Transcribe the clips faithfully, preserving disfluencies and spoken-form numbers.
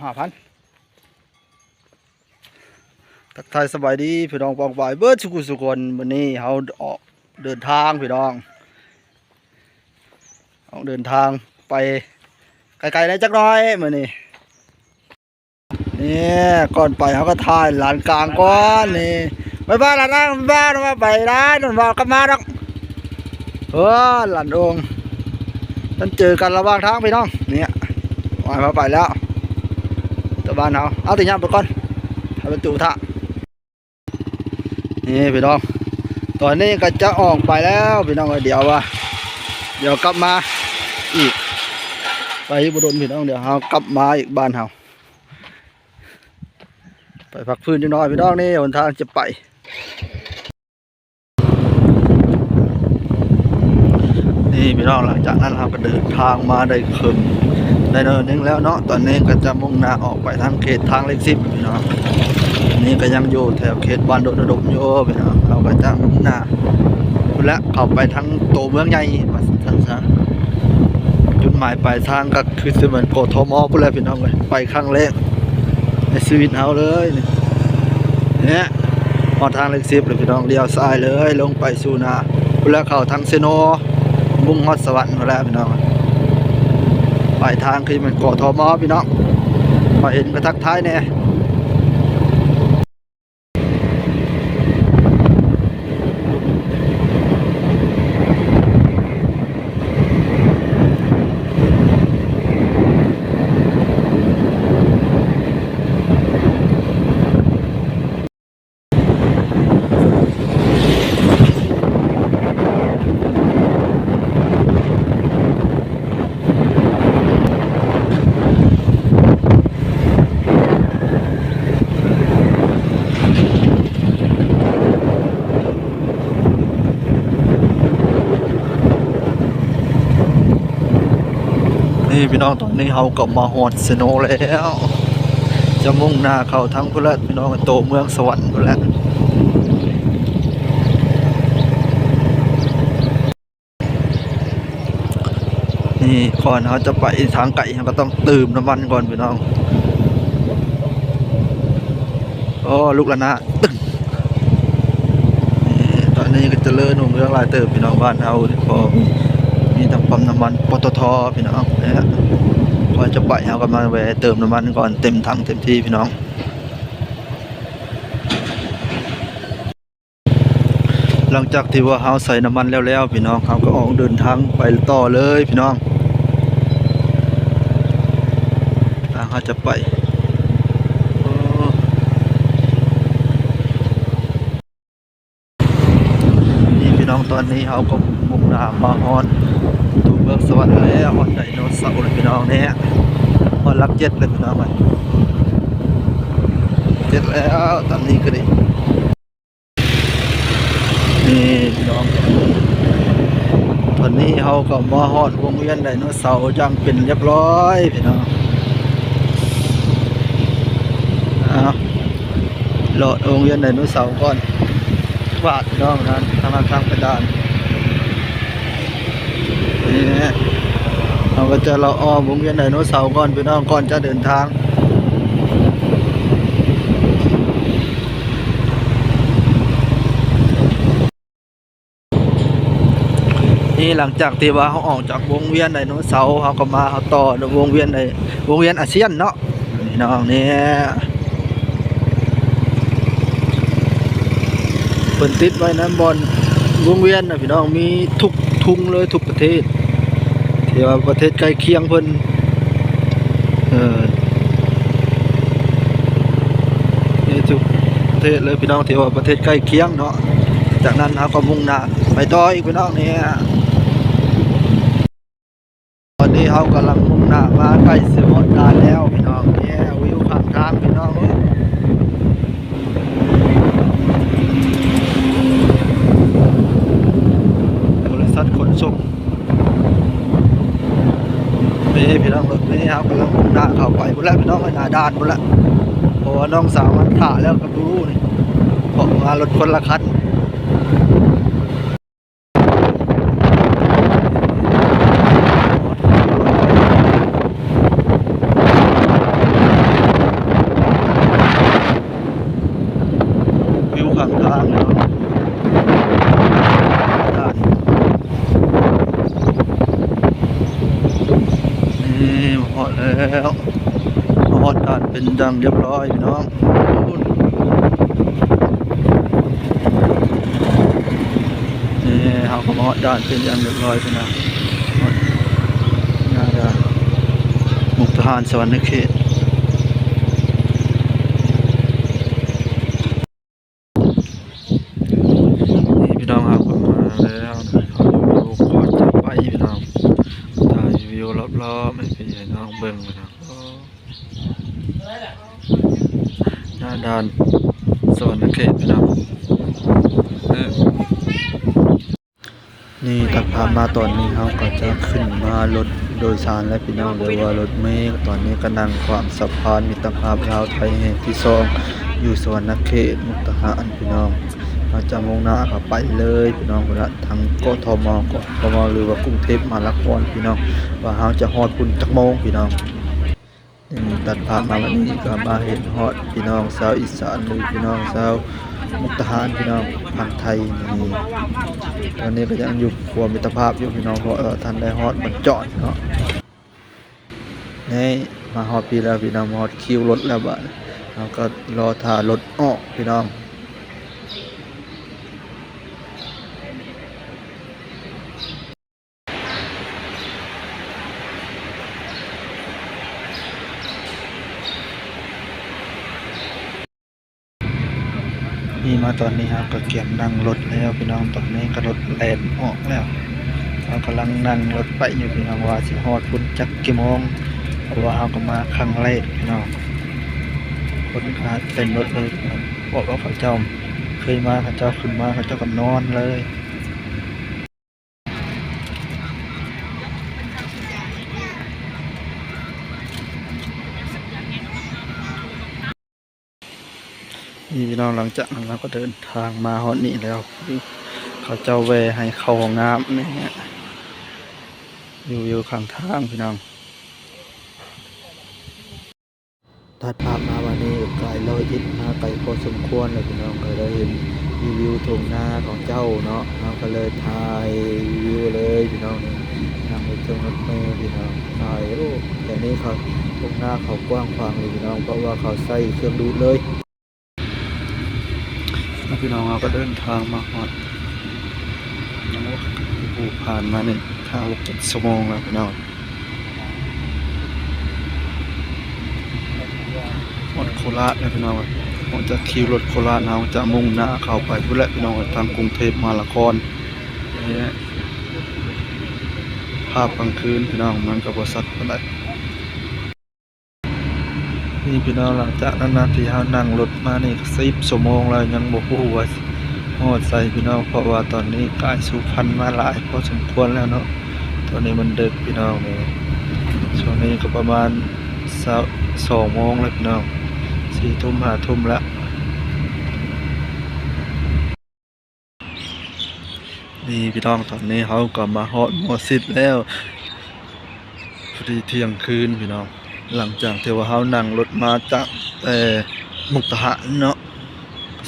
ห้าพัน ทักทายสบายดีพี่น้องปองปายเบิดสุขุสุคน มื้อนี้เฮาออกเดินทางพี่น้อง ออกเดินทางไปไกลๆได้จักหน่อยมื้อนี้ นี่ก่อนไปเฮาก็ถ่ายลานกลางก่อนนี่ บ๊ายบายลานกลาง บ๊ายบาย ว่าไปได้นนว่ากลับมาดอก เออ หลานองค์ นั่นเจอกันระหว่างทางพี่น้อง เนี่ย ว่าเขาไปแล้ว ตัวบ้านเขา เอาแต่ย่างไปก่อน ให้ประตูท่า นี่พี่น้อง ตอนนี้ก็จะออกไปแล้วพี่น้อง เดี๋ยวว่า เดี๋ยวกลับมาอีก ไปบุดลพี่น้อง เดี๋ยวเขากลับมาอีกบ้านเขา ไปพักฟื้นจักหน่อยพี่น้อง นี่หนทางจะไป นี่พี่น้อง หลังจากนั้นเราก็เดินทางมาได้ครึ่ง ได้หน่อยนึงแล้วเนาะ ตอนนี้ก็จะมุ่งหน้าออกไปทางเขตทางเลขสิบพี่น้อง อันนี้ก็ยังอยู่แถวเขตบ้านดงดงอยู่พี่น้อง เราก็จะมุ่งหน้า และเข้าไปทางตัวเมืองใหญ่ว่าซั่นซะ จุดหมายปลายทางก็คือสิเหมือนกทมพู้นแหละพี่น้องเอ้ย ไปครั้งแรกในชีวิตเฮาเลยนี่ เนี่ย ฮอดทางเลขสิบเลยพี่น้อง เลี้ยวซ้ายเลย ลงไปสู่นาพู้นแหละ เข้าทางเซโน มุ่งฮอดสวรรค์พู้นแหละพี่น้อง ปลายทางคือมันกทมพี่น้อง พอเห็นก็ทักทายแน่ นี่พี่น้อง ตอนนี้เราก็มาฮอดเซโนแล้ว จะมุ่งหน้าเข้าทางพุ้นแหละพี่น้อง ตัวเมืองสวรรค์พุ้นแหละ นี่ก่อนเราจะไปทางไกล เราก็ต้องเติมน้ำมันก่อนพี่น้อง โอ้ ลูกระนาด ตึ้ง นี่ตอนนี้ก็เจริญรุ่งเรืองหลายเติบพี่น้องบ้านเรา พอมีทั้งปั๊มน้ำมัน ปตท พี่น้อง เนี่ย ก่อนจะไปเราก็มาแวะเติมน้ำมันก่อน เต็มถังเต็มที่พี่น้อง หลังจากที่ว่าเราใส่น้ำมันแล้วๆ พี่น้อง เราก็ออกเดินทางไปต่อเลยพี่น้อง อ่า เราจะไป โอ้ นี่พี่น้อง ตอนนี้เราก็มุ่งหน้ามาฮอดตัวเมืองสวรรค์แล้ว ฮอดไดโนเสาร์เลยพี่น้องเนี่ย ฮอดหลักเจ็ดเลยพี่น้อง หลักเจ็ดแล้ว ตอนนี้ก็ดี นี่พี่น้อง ตอนนี้เราก็มาฮอดวงเวียนไดโนเสาร์อย่างเป็นเรียบร้อยพี่น้อง เอา เลาะวงเวียนไดโนเสาร์ก่อน วาดพี่น้องนั้น ทางนั้นทางไปด่าน นี่ เราก็จะเลาะอ้อมวงเวียนไดโนเสาร์ก่อนพี่น้อง ก่อนจะเดินทาง นี่หลังจากที่ว่าเราออกจากวงเวียนไดโนเสาร์ เราก็มา เราต่อวงเวียนในวงเวียนอาเซียนเนาะ พี่น้องเนี่ย เพิ่นติดไว้นะ บ่อนวงเวียนนะพี่น้อง มีทุกทุงเลย ทุกประเทศ ที่ว่าประเทศใกล้เคียงเพิ่น เออ นี่ทุกประเทศเลยพี่น้อง ที่ว่าประเทศใกล้เคียงเนาะ จากนั้นเราก็มุ่งหน้าไปต่ออีกพี่น้องเนี่ย ตอนนี้เรากำลังมุ่งหน้ามาใกล้สิฮอดด่านแล้วพี่น้องเนี่ย วิวข้างทางพี่น้องเอ้ย บริษัทขนส่ง นี่พี่น้อง รถนี่ครับ กำลังมุ่งหน้าเข้าไปพุ้นแหละพี่น้อง หน้าด่านพุ้นแหละ เพราะว่าน้องสาวมันถ่าแล้วกับดูนี่ เพราะว่ารถคนละคัน แล้ว มาฮอดด่านเป็นอย่างเรียบร้อยพี่น้อง นี่เฮาก็มาฮอดด่านเป็นอย่างเรียบร้อยพี่น้อง ฮอดหน้าด่านมุกดาหารสวรรณเขต นี่พี่น้องครับ ผมมาแล้วนะครับ อยู่ก่อนจะไปพี่น้อง ถ่ายวิวรอบๆให้พี่น้องเบิ่งนะครับ หน้าด่านสวรรณเขตพี่น้อง เออ นี่ตัดภาพมาตอนนี้เฮาก็จะขึ้นมารถโดยสารแล้วพี่น้อง หรือว่ารถเมล์ ตอนนี้ก็นั่งข้ามสะพานมิตรภาพลาวไทยแห่งที่สอง อยู่สวรรณเขตมุกดาหารพี่น้อง เฮาจะมุ่งหน้าเข้าไปเลยพี่น้อง พุ้นละทาง กทม กทม หรือว่ากรุงเทพมหานครพี่น้อง ว่าเฮาจะฮอดพุ้นจักโมงพี่น้อง นี่ตัดภาพมาวันนี้ก็มาเห็นฮอดพี่น้องชาวอีสาน หรือพี่น้องชาวมุกดาหารพี่น้อง ฝั่งไทยนี่ ตอนนี้ก็ยังอยู่ขั้วมิตรภาพอยู่พี่น้อง เพราะว่าทันได้ฮอดบ่อนจอดเนาะ นี่มาฮอดพี้แล้วพี่น้อง มาฮอดคิวรถแล้วบัดนี้ เฮาก็รอถ่ารถออกพี่น้อง นี่มาตอนนี้เฮาก็เกียมนั่งรถแล้วพี่น้อง ตอนนี้ก็รถแล่นออกแล้ว เฮากำลังนั่งรถไปอยู่พี่น้อง ว่าสิฮอดพุ้นจักกี่โมง เพราะว่าเฮาก็มาครั้งแรกพี่น้อง คนก็เต็มรถเลยพี่น้อง บอกว่าเขาเจ้าเคยมา เขาเจ้าขึ้นมา เขาเจ้าก็นอนเลย นี่พี่น้อง หลังจากนั้นเราก็เดินทางมาฮอดนี่แล้ว เขาเจ้าแวะให้เข้าห้องน้ำนี่ฮะ อยู่ อยู่ข้างทางพี่น้อง ตัดภาพมาวันนี้ก็ไกลร้อยเอ็ด มาไกลพอสมควรเลยพี่น้อง ก็เลยเห็นวิวทุ่งนาของเจ้าเนาะ เราก็เลยถ่ายวิวเลยพี่น้อง นี่นั่งรถเครื่องรถเมล์พี่น้อง ถ่าย โอ้ แต่นี่เขา ทุ่งนาเขากว้างขวางเลยพี่น้อง เพราะว่าเขาใส่เครื่องดูดเลย แล้วพี่น้องเราก็เดินทางมาฮอด โอ้โห ผ่านมานี่ห้าหกเจ็ดชั่วโมงแล้วพี่น้อง ฮอดโคราชแล้วพี่น้อง ฮอดจากคิวรถโคราช เราจะมุ่งหน้าเข้าไปพุ้นแหละพี่น้อง ทางกรุงเทพมหานคร นี่ ภาพกลางคืนพี่น้อง มันก็บ่ชัดปานใด นี่พี่น้อง หลังจากนั้นนะ ที่เรานั่งรถมานี่สิบชั่วโมงแล้ว ยังบ่ฮู้ว่าฮอดไสพี่น้อง เพราะว่าตอนนี้กายสุพรรณมาหลายพอสมควรแล้วเนาะ ตอนนี้มันดึกพี่น้อง นี่ ช่วงนี้ก็ประมาณสองโมงแล้วพี่น้อง สี่ทุ่ม ห้าทุ่มละ นี่พี่น้อง ตอนนี้เราก็มาฮอดหมอชิดแล้ว พอดีเที่ยงคืนพี่น้อง หลังจากที่ว่าเรานั่งรถมาจากแต่มุกดาหารเนาะ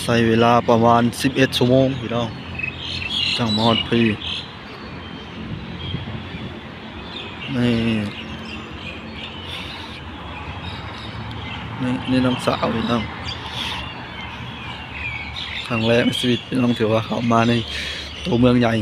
ใช้เวลาประมาณสิบเอ็ดชั่วโมงพี่น้อง จั่งมาฮอดพี้ นี่ นี่ นี่น้องสาวพี่น้อง ครั้งแรกในชีวิตพี่น้อง ถือว่าเข้ามาในตัวเมืองใหญ่